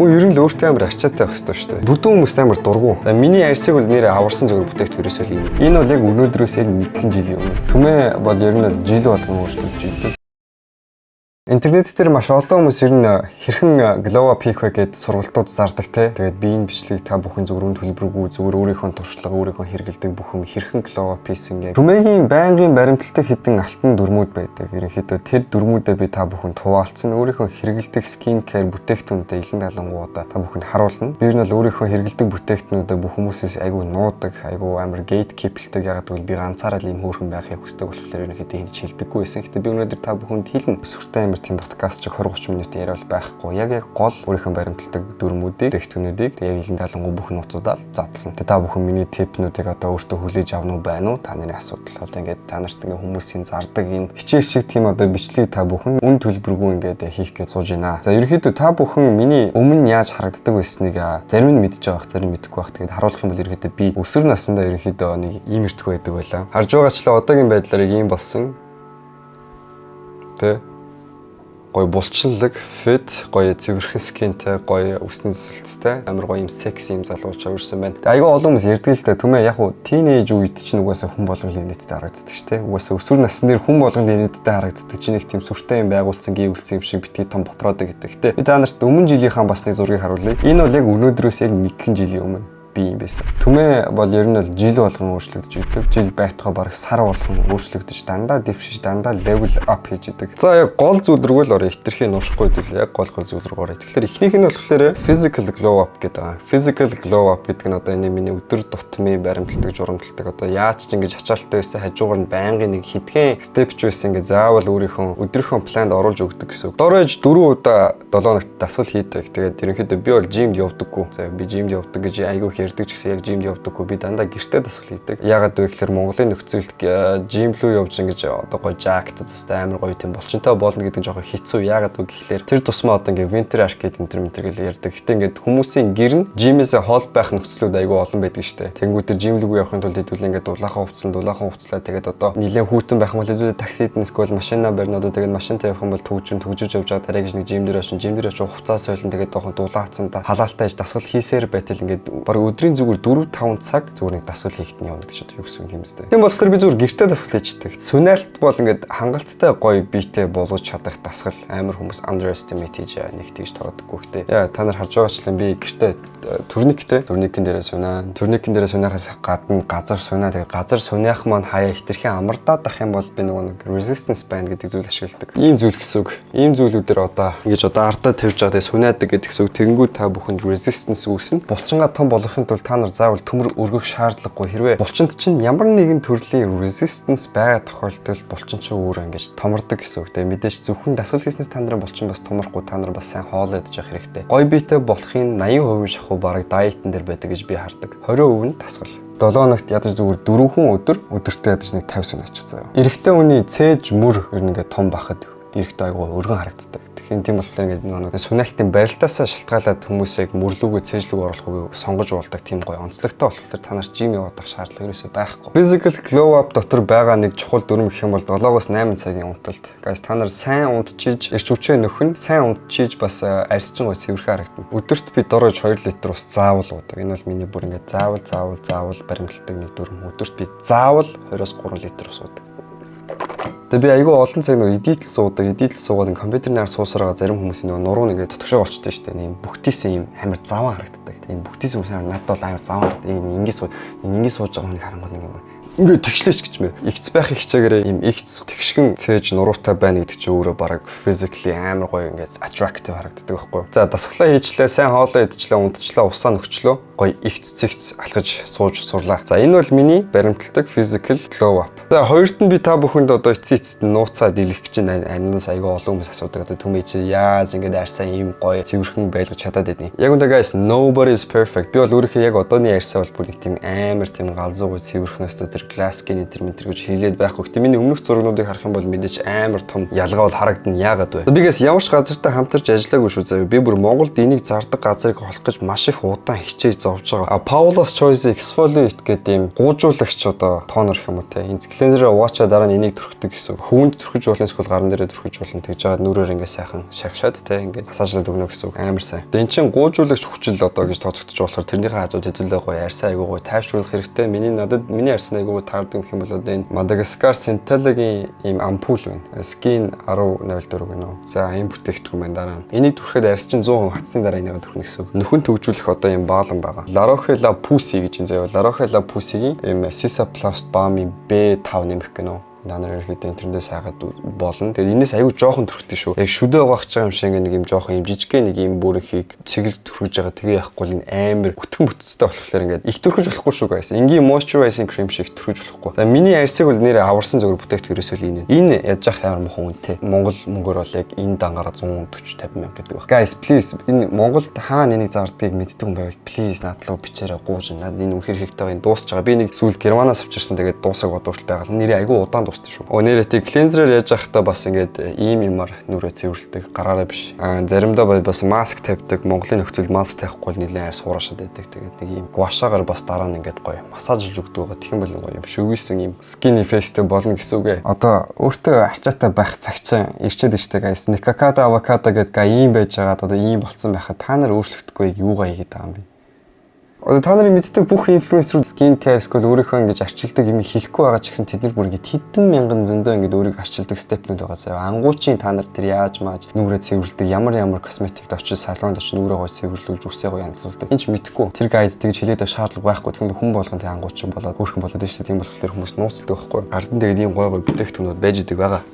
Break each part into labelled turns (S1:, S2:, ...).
S1: Хүн ер нь л өөртөө амар арчаатай байх хэрэгтэй шүү дээ. Бүдүүн хүмүүст амар дургу. За, миний арьсыг бол нэрээ аварсан зүгээр бүтээгдэхүүн ерөөсөө л энэ. Энэ бол яг өнөөдрөөс яг нэгэн жилийн өмнө. Түмээ бол ер нь бол жил болгон өөрчлөгдөж идэг. Интернет дээр маш олон хүмүүс ер нь хэрхэн glow up хийх вэ гэд сургалтууд зардаг те. Тэгээд би энэ бичлэгийг та бүхэн зүгээр үн төлбөргүй, зүгээр өөрийнхөө туршлага, өөрийнхөө хэрэглэдэг бүх юм хэрхэн glow up хийсэн гэх. Түмээгийн байнгын баримталтай хэдэн алтан дүрмүүд байдаг. Ерөнхийдөө тэр дүрмүүдээ би та бүхэнд хуваалцсан. Өөрийнхөө хэрэглэдэг skin care бүтээгдэхүүнтэй илэн далангуудаа та бүхэнд харуулна. Би ер нь бол өөрийнхөө хэрэглэдэг бүтээгдэхүүнүүдээ бүх хүмүүсээс айгүй нуудаг, айгүй амар gatekeep лдэг. Ягаад гэвэл би ганцаараа л ийм хөөрхөн байхыг хүсдэг болохоор ерөнхийдөө хэнд ч хэлдэггүй байсан. Гэтэ би өнөөдөр та бүхэнд хэлнэ. Сүртэй амар тийм подкаст чиг 20 30 минутын яриа бол байхгүй. Яг гол өөрийнхөө баримталдаг дүрмүүдийг, бүтээгдэхүүнүүдийг яг илэн далангуу бүх нууцудаа л задлана. Тэгээ та бүхэн миний tip нүүдийг одоо өөртөө хүлээж авах уу, байна уу? Та нарын асуудал. Одоо ингээд та нарт ингээд хүмүүсийн зардаг энэ хичээл шиг тийм одоо бичлэгийг та бүхэн үн төлбөргүй ингээд хийх гэж сууж байна. За, ерөнхийдөө та бүхэн миний өмнө яаж харагддаг байсныг зарим нь мэдж байгаа, зарим нь мэдэхгүй байх. Тэгээд харуулах юм бол ерөнхийдөө би өсвөр насндаа ерөнхийдөө нэг иймэрхүү байдаг байлаа. Харж байгаачлаа, одоогийн байдлаар яг ийм болсон. Тэ, гоё булчинлаг, fit, гоё цэвэрхэн skin тэй, гоё үсний зүсэлттэй, амар гоё юм секси юм залууч урьсан байна. Тэгээ айгүй олон хүмүүс ярьдаг л да. Түмээ яг уу teenage үед чинь угаасаа хүн болгон инээдтэй харагддаг ш, тэ. Угаасаа өсвөр насны дээр хүн болгон инээдтэй харагддаг чинь нэг тийм сүртэй юм байгуулсан, гүйвэлсэн юм шиг битгий том попродог гэдэг. Тэ. Би та нарт өмнө жилийнхаа бас нэг зургийг харуулъя. Энэ бол яг өнөөдрөөс яг нэгэн жилийн өмнө би юм байсан. Түмээ бол ер нь бол жил болгон өөрчлөгдөж идэг. Жил байтугай бараг сар болгон өөрчлөгдөж, дандаа дэвшиж, дандаа level up хийж идэг. За, яг гол зүйл рүү л орё. Хэтэрхий нуушгүй хэдүүл яг гол гол зүйл рүү орё. Тэгэхээр эхнийх нь болохоор physical glow up гэдэг байгаа. Physical glow up гэдэг нь одоо энэ миний өдөр тутмын баримталдаг, журамталдаг, одоо яаж ч ингэж ачаалттай байсан хажуугаар нь байнгын нэг хэдхэн step ч байсан ингэ заавал өөрийнхөө өдрийнхөө планд оруулж өгдөг гэсэн үг. Дор хаяж 4 удаа 7 хоногт дасгал хийдэг. Тэгээд ерөнхийдөө би бол gym д явдаггүй. За, би gym д явдаг гэж айгүй их ярьдаг ч гэсэн яг gym д явдаггүй. Би дандаа гэртээ дасгал хийдэг. Яагаад вэ гэхээр Монголын нөхцөлд gym лүү явж ингэж одоо гоё jacked өстэй амар гоё тийм булчинтай болно гэдэг нь жоохон хэцүү. Яагаад вэ гэхээр тэр тусмаа одоо ингээ Winter Arcade энэ тэр гэл ярьдаг. Гэтэ ингээд хүмүүсийн гэр нь gym ээсээ хол байх нөхцлүүд айгүй олон байдаг штэ. Тэнгүүд тэр gym лүүгүй явахын тулд хэдүүлээ ингээд дулаахан хувцсан, дулаахан хувцлаа, тэгээд одоо нилээн хүйтэн байх юм бол хэдүүлээ таксид нь эсвэл машина барина. Одоо тэгээд машинтай явах юм бол төгжин төгжиж явж байгаа дараа гэж нэг gym дээр очин, gym дээр очиж хувцас сойлон, тэгээд жоохон дулаацсан да халаалтай аж дасгал хийсээр байтал ингээд баг өдрийн зүгээр 4 5 цаг зүгээр нэг дасгал хийхэд нь явна гэдэг чинь юу гэсэн юм бэ? Тийм болохоор би зүгээр гэртээ дасгал хийждэг. Сунаалт бол ингээд хангалттай гоё биетэй болгож чадах дасгал амар хүмүүс underestimate хийж нэг тэгж тоодоггүй гэхдээ яа та нар харж байгаачлан би гэртээ турниктэй, турникэн дээрээ сунаа. Турникэн дээрээ сунаахаас гадна газар сунаа. Тэгээ газар сунаах маань хаяа хэтэрхий амардаад ах юм бол би нөгөө нэг resistance band гэдэг зүйл ашигладаг. Ийм зүйл гэсэн үг. Ийм зүйлүүдээр одоо ингэж одоо ардаа тавьж байгаа, тэгээ сунаадаг гэдэг гэсэн үг. Тэгэнгүүт та бүхэнд resistance үүснэ. Булчингаа том болгохын тулд та нар заавал төмөр өргөх шаардлагагүй. Хэрвээ булчинд чинь ямар нэгэн төрлийн resistance байгаа тохиолдолд булчин чинь өөрөө ингэж томордог гэсэн үг. Тэгээ мэдээж зөвхөн дасгал хийснээс та нарын булчин бас томрохгүй, та нар бас сайн хоол идэж явах хэрэгтэй. Гоё биетэй болохын 80% шахуу бараг diet ан дээр байдаг гэж би хардаг. 20% нь дасгал. 7 хоногт ядаж зүгээр дөрвөн өдөр, өдөртөө ядаж нэг 50 сунаачих заяа. Эрэгтэй хүний цээж мөр ер нь ингээд том байхад эрэгтэй айгүй өргөн харагддаг. Тэгэхээр тийм болохоор ингээд нэг сунаалтын барилтаасаа шалтгаалаад хүмүүсийг мөрлүүгөө цээжлүүг оруулахыг сонгож уулдаг, тийм гоё онцлогтой болохоор та нар gym явах шаардлага ерөөсөй байхгүй. Physical glow up дотор байгаа нэг чухал дүрэм гэх юм бол 7-оос 8 цагийн унталт. Guys, та нар сайн унтчиж, эрч хүчээ нөхөн, сайн унтчиж бас арьс чинь гоё цэвэрхэн харагдана. Өдөрт би дор хаяж 2 литр ус заавал уудаг. Энэ бол миний бүр ингээд заавал заавал заавал баримталдаг нэг дүрэм. Өдөрт би заавал 2-оос 3 литр ус уудаг. Тэгээ би айгүй олон цаг нөгөө эдитл суудаг, эдитл суугаад компьютерийн ар суусаар байгаа зарим хүмүүсийн нөгөө нуруу нэг тотгошоо болчтой шүү дээ. Ийм бүгтийсэн ийм амар заван харагддаг. Тийм бүгтийсэн хүмүүс амар надад бол амар заван харагддаг. Ингэ сууж байгаа хүнийг харангуут нэг юм ингээд тэгшлээч гэж мэр. Игц байхыг хичээгээрээ. Ийм игц тэгшгэн цээж нуруутай байна гэдэг чинь өөрөө бараг physically амар гоё ингээд attractive харагддаг байхгүй. За, дасгалаа хийчлээ, сайн хоолоо идчихлээ, унтчлаа, усаа нөхчлөө. Гоё игц цэгц алхаж сууж сурлаа. За, энэ бол миний баримталдаг physical glow up. За, хоёрт нь би та бүхэнд одоо эцсийн эцэст нь нууцаа дийлэх гэж байна. Анаас айгүй олон хүмүүс асуудаг. Одоо түмээ чи яаж ингээд арьсаа ийм гоё цэвэрхэн байлгаж чадаад байдیں۔ Яг үнэ guys, nobody is perfect. Би бол өөрийнхөө яг одооны арьсаа бол бүр нэг тийм амар тийм галзуугүй цэвэрхнөөс тэр Glass skin энэ тэр гэж хэлээд байхгүй. Гэтэ миний өмнөх зургнуудыг харах юм бол мэдээж амар том ялгаа бол харагдана. Яагаад вэ? Бигээс ямар ч газартай хамтарч ажиллаагүй шүү заяа. Би бүр Монголд энийг зардаг газрыг олох гэж маш их удаан хичээж зовж байгаа. А Paula's Choice Exfoliate гэдэг ийм гуужуулагч одоо toner гэх юм уу те. Энэ cleanser ээ угаачаа дараа нь энийг түрхдэг гэсэн. Хөвөнд түрхэж болно, эсвэл гаран дээрээ түрхэж болно. Тэгж жаад нүрээр ингээ сайхан шавшаад те, ингээ массажлаад өгнө гэсэн үг. Амар сайн. Тэгээ эн чин гуужуулагч хүчил одоо гэж тооцогдож болохоор тэрнийхээ хажууд хэдүүлээ гоё арьсаа айгуу гоё тайвшруулах хэрэгтэй. Миний надад миний арьсан айгуу таардаг юм бол одоо энэ Madagascar Centella-гийн ийм ампул байна. Skin 1004 гэнэ үү. За, ийм бүтээгдэхүүн байна дараа нь. Энийг түрхэхэд арьс чинь 100% хатсны дараа энийг түрхнэ гэсэн үг. Нөхөн төгжүүлэх одоо ийм баалан байгаа. La Roche La Pussy гэж энэ заяа. La Roche La Pussy-гийн ийм Cicaplast Balm B5 нэмэх гэнэ үү. Та нар ерөнхийдөө интернетээс хайгаад болно. Тэгээд энэс аюу жоохон түрхдэг шүү. Яг шүдэ угаах байгаа юм шиг ингээ нэг юм жоохон юм жижигхэн нэг юм бүрэнхийг цэглэг түрхэж байгаа. Тэгээ яахгүй л энэ амар өтгөн бүтцтэй болохоор ингээд их түрхэж болохгүй шүү, guys. Энгийн moisturizing cream шиг түрхэж болохгүй. За, миний арьсыг бол нэрээ аварсан зөвхөн бүтээгдэхүүн ерөөсөө л энэ. Энэ яаж яах амар мухан үнэтэй. Монгол мөнгөөр бол яг энэ дангаараа 140 50 мянга гэдэг баг. Guys, please, энэ Монголд хаана энийг зардгийг мэддэг юм байвал please над руу бичээрэй, гууж. Над энэ үнэхээр хэрэгтэй байгаа, энэ дуусч байгаа. Би нэг сүүл Германаас авчирсан, тэгээд дуусаг одоо хүртэл байгаа. Нэрээ айгүй удаан дуусдаг шүү. Өө, нэрээ тий cleanser ээр яаж явахдаа бас ингээд ийм юмар нүрээ цэвэрлдэг, гараараа биш. Аа, заримдаа бас маск тавьдаг. Монголын нөхцөл маск тавихгүй бол нэлээд арьс хураашаад байдаг. Тэгээд нэг ийм gua sha гаар бас дараа нь ингээд гоё массажлж өгдөг байгаа. Тэгэх юм бол гоё юм шүвийсэн юм skinny face тэй болно гэсэн үг ээ. Одоо өөртөө арчаатай байх цаг чинь ирчээд штэ, guys. Никакада авокадо гэдэг ийм байж байгаад одоо ийм болцсон байхад та нар өөрчлөгдөхгүй юугаа хийгээд байгаа юм бэ? Одоо та нарын мэддэг бүх инфлюенсерүүд skin care эсвэл өөрийнхөө ингэж арчилдаг юм хэлэхгүй байгаа ч гэсэн тэд нар бүр ингэж хэдэн мянган зөндөө ингэж өөрийгөө арчилдаг step нүүд байгаа заяа. Ангуучийн та нар тэр яаж мааж нүрээ цэвэрлдэг, ямар ямар косметикт очиж, салонд очиж нүрээ гоё цэвэрлүүлж, үсээ гоё янзлуулдаг. Энд ч мэдэхгүй. Тэр guide тэгж хэлээд байх шаардлага байхгүй. Тэгэхээр хүн болгон тэг ангуучин болоод хөөрхөн болоод шүү дээ. Тийм болохоор хүмүүс нууцлдаг байхгүй. Ард нь тэгээд ийм гоё гоё бүтээгдэхүүнүүд байж идэг байгаа.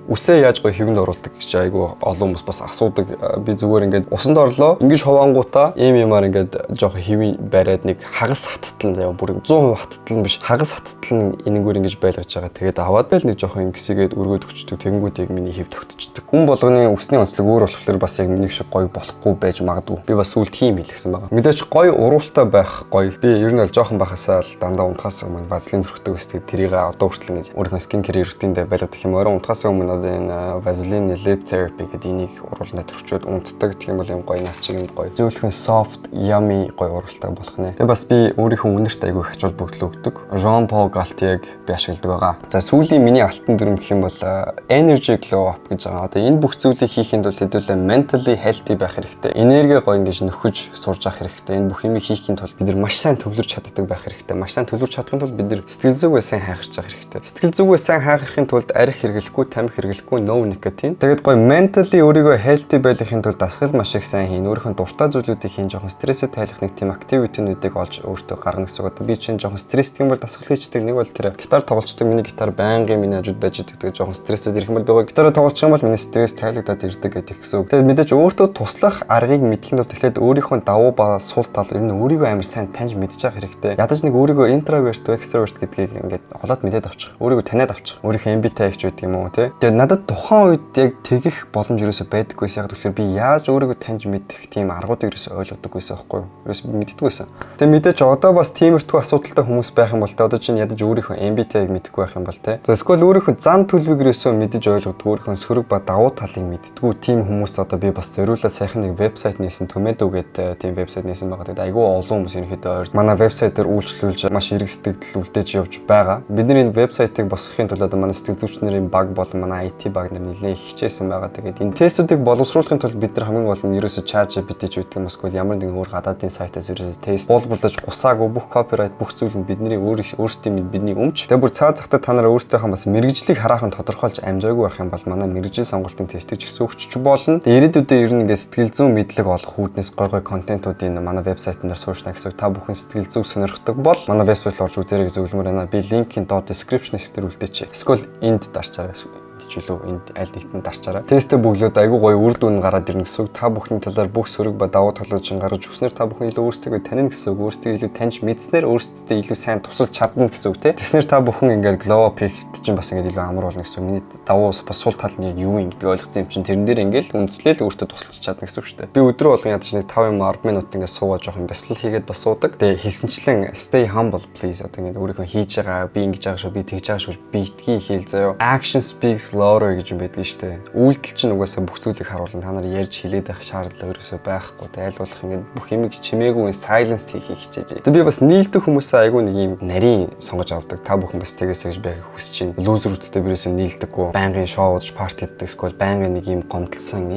S1: Үсээ яаж гоё хэвэнд оруулдаг гэж айгүй олон хүмүүс бас асуудаг. Би зүгээр ингээд усанд орлоо. Ингэж хуваангуудаа ийм юмар ингээд жоохон хэвийн бариад нэг хагас хаттал заяа, бүр 100% хаттал нь биш. Хагас хаттал нь энэгээр ингэж байлгаж байгаа. Тэгээд аваад л нэг жоохон ингэсгээд өргөөд өгчдөг. Тэнгүүд яг миний хэв тогтчихдог. Хүн болгоны үсний онцлог өөр болохоор бас яг миний шиг гоё болохгүй байж магадгүй. Би бас сүүлд хийм хэлсэн байгаа. Мэдээч гоё уруултай байх гоё. Би ер нь бол жоохон байхасаа л дандаа унтахаас өмнө вазлин түрхдэг ус. Тэгээд тэрийг одоо хүртэл ингэж өөрийнхөө skin care routine д байлгадаг юм. Орой унтахаас өмнө одоо энэ Vaseline Lip Therapy гэдэг энийг урууландаа түрчээд унтдаг. Тэгэх юм бол юм гоё над чиг юм гоё. Зөөлхөн soft, yummy гоё уралтай болох нэ. Тэгээ бас би өөрийнхөө үнэрт айгүй их ач холбогдол өгдөг. Jean Paul Gaultier-г би ашигладаг байгаа. За, сүүлийн миний алтан дүрэм гэх юм бол energy glow up гэж байгаа. Одоо энэ бүх зүйлийг хийхэд бол хэдүүлээ mentally healthy байх хэрэгтэй. Энерги гоё ингэж нөхөж сурж авах хэрэгтэй. Энэ бүх юмыг хийхийн тулд бид нар маш сайн төвлөрч чаддаг байх хэрэгтэй. Маш сайн төвлөрч чадахын тулд бид нар сэтгэл зүгээ сайн хайхарч явах хэрэгтэй. Сэтгэл зүгээ сайн хайхрахын тулд арх хэрэглэхгүй, тамхи хэрэглэхгүй, no nicotine. Тэгээд гоё mentally өөрийгөө healthy байлгахын тулд дасгал маш их сайн хийн. Өөрийнхөө дуртай зүйлүүдийг хийн, жоохон стрессээ тайлах нэг тийм activity-нүүдийг олж өөртөө гаргана гэсэн үг. Одоо би чинь жоохон стрессдэг юм бол дасгал хийждэг. Нэг бол тэр гитар тоглолцдог. Миний гитар байнгын миний хажууд байж идэг. Тэгээд жоохон стрессэд ирэх юм бол би гоё гитараа тоглолцох юм бол миний стресс тайлагдаад ирдэг гэдэг гэсэн үг. Тэгээд мэдээж өөртөө туслах аргыг мэдэхийн тулд тэгэхээр өөрийнхөө давуу ба сул тал, ер нь өөрийгөө амар сайн таньж мэдж явах хэрэгтэй. Ядаж нэг өөрийгөө introvert, extrovert гэдгийг ингээд олоод мэдээд авчих. Өөрийгөө таниад авчих. Өөрийнхөө MBTI гэж байдаг юм уу те. Тэгээд надад тухайн үед яг тэгэх боломж ерөөсөө байдаггүйс. Яг тэгэхээр би яаж өөрийгөө таньж мэдэх тийм аргуудыг ерөөсөө ойлгодоггүйсэн байхгүй юу? Ерөөсөө мэддэггүйсэн. Тэгээд мэдээж одоо бас тиймэрхүү асуудалтай хүмүүс байх юм бол те, одоо чинь ядаж өөрийнхөө MBTI-г мэдэхгүй байх юм бол те. За, эсвэл өөрийнхөө зан төлөвийг ерөөсөө мэдэж ойлгодог, өөрийнхөө сөрөг ба давуу талыг мэддэггүй тийм хүмүүс одоо би бас зориулаад сайхан нэг вебсайт нээсэн, Tomato гэдэг тийм вебсайт нээсэн байгаа. Тэгээд айгүй олон хүмүүс ерөнхийдөө ойр манай вебсайт дээр үйлчлүүлж маш эрг сэтгэл үлдээж явж байгаа. Бид нар энэ вебсайтыг босгохын тулд одоо манай сэтгэл зүйч нарын баг болон манай IT баг нар нэлээд хичээсэн байгаа. Тэгээд энэ тестүүдийг боловсруулахын тулд бид нар хамгийн гол нь ерөөсө ChatGPT ч гэдэг юм эсвэл ямар нэгэн өөр гадаадын сайтаас ерөөсө тест уулбарлаж гусаагүй, бүх copyright, бүх зүйл нь бидний өөр өөрсдийн бидний өмч. Тэгээд бүр цаа захтаа та нар өөрсдийнхөө бас мэргэжлийг хараахан тодорхойлж амжаагүй байх юм бол манай мэргэжил сонголтын тестийг ч гэсэн өгч болно. Тэгээд ирээдүйдээ ер нь ингээд сэтгэл зүйн мэдлэг олох үүднээс гой гой контентуудын манай вебсайтн дээр сууршна гэсэн. Та бүхэн сэтгэл зүйг сонирхдог бол манай вебсайт руу орж үзээрэй гэж зөвлөмөр байна. Би линкийн доор description хэсгээр үлдээч. Эсвэл энд дарчаарай. Энд ч үлээ энд аль нэгтэн дарчаарай. Тестээ бөглөөд айгүй гоё үр дүн гараад ирнэ гэсэн үг. Та бүхний талаар бүх сөрөг ба давуу талууд чинь гаргаж өгснээр та бүхэн илүү өөрсдөө танина гэсэн үг. Өөрсдөө илүү таньж мэдснээр өөрсдөө илүү сайн тусалж чадна гэсэн үг, те. Тэгснээр та бүхэн ингээд glow up хийхэд чинь бас ингээд илүү амар болно гэсэн үг. Миний давуу бас сул тал нь яг юу юм гэдгийг ойлгосон юм чинь тэрэн дээр ингээд үндэслэл өөртөө тусалж чадна гэсэн үг шүү дээ. Би өдрөө болгон ядаж нэг 5 юм 10 минут ингээд суугаад жоохон бясалгал хийгээд бас суудаг. Тэгээ хэлсэнчлэн "Stay humble, please", одоо ингээд өөрийнхөө хийж байгаа, би ингэж байгаа шүү, би тэгж байгаа шүү, битгий хийл заяо. "Action speaks louder" гэж юм байдаг шүү дээ. Үйлдэл чинь угаасаа бүх зүйлийг харуулна. Та нар ярьж хэлээд байх шаардлага ерөөсөө байхгүй. Тэг аль болох ингээд бүх юмыг чимээгүй silence хийхийг хичээж. Тэг би бас нийлдэх хүмүүсээ айгүй нэг юм нарийн сонгож авдаг. Та бүхэн бас тэгээсэй гэж би хүсэж байна. Loser үүдтэй би ерөөсөө нийлдэггүй. Байнгын шоу удаж party хийдэг эсвэл байнгын нэг юм гомдлсон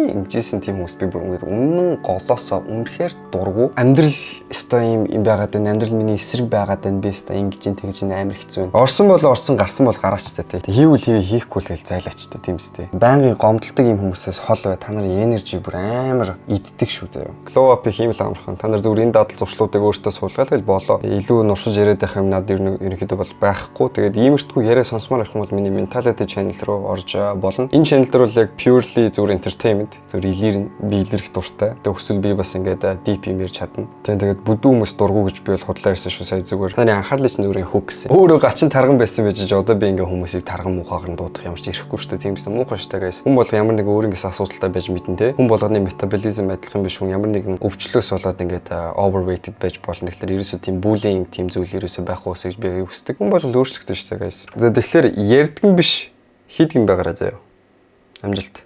S1: ингэжсэн тийм хүмүүс би бүр ингээд үнэн голоосоо үнэхээр дургу. Амьдрал өстой юм юм байгаад байна. Амьдрал миний эсрэг байгаад байна. Би өстой ингэж ин тэгж ин амар хэцүү байна. Орсон бол орсон, гарсан бол гараач та, тий. Хийвэл хийе, хийхгүй л гээл зайлаач та, тийм үстэй. Байнгын гомдолдог юм хүмүүсээс хол бай. Та нарын energy бүр амар иддэг шүү заяа. Glow up хийм л амархан. Та нар зүгээр энэ дадал зуршлуудыг өөртөө суулгаад л болоо. Илүү нуршиж яриад байх юм надад ер нь ерөнхийдөө бол байхгүй. Тэгээд иймэрхүү яриа сонсомоор байх юм бол миний mentality channel руу орж болно. Энэ channel дээр бол яг purely зүгээр entertainment, зүгээр илэрнэ. Би илэрх дуртай. Тэгээд өсвөл би бас ингээд deep юм ярьж чадна. Тэгээд бүдүү хүмүүс дургу гэж би бол худлаа ярьсан шүү сая зүгээр. Таны анхаарлыг чинь зүгээр хөг гэсэн. Өөрөө гачин тарган байсан байж одоо би ингээ хүмүүсийг тарган муухайгаар нь дуудах ямар ч ирэхгүй шүү дээ. Тийм биз, муухай шүү дээ, guys. Хүн болго ямар нэгэн өөр ингэсэн асуудалтай байж мэднэ те. Хүн болгоны метаболизм адилхан биш, хүн ямар нэгэн өвчлөөс болоод ингээд overweighted байж болно. Тэгэхээр ерөөсөө тийм bullying, тийм зүйл ерөөсөө байхгүй байсаа гэж би хүсдэг. Хүн болгол өөрчлөгдөж шүү дээ, guys. За, тэгэхээр ярьдаг нь биш, хийдэг юм байгаараа заяа. Амжилт.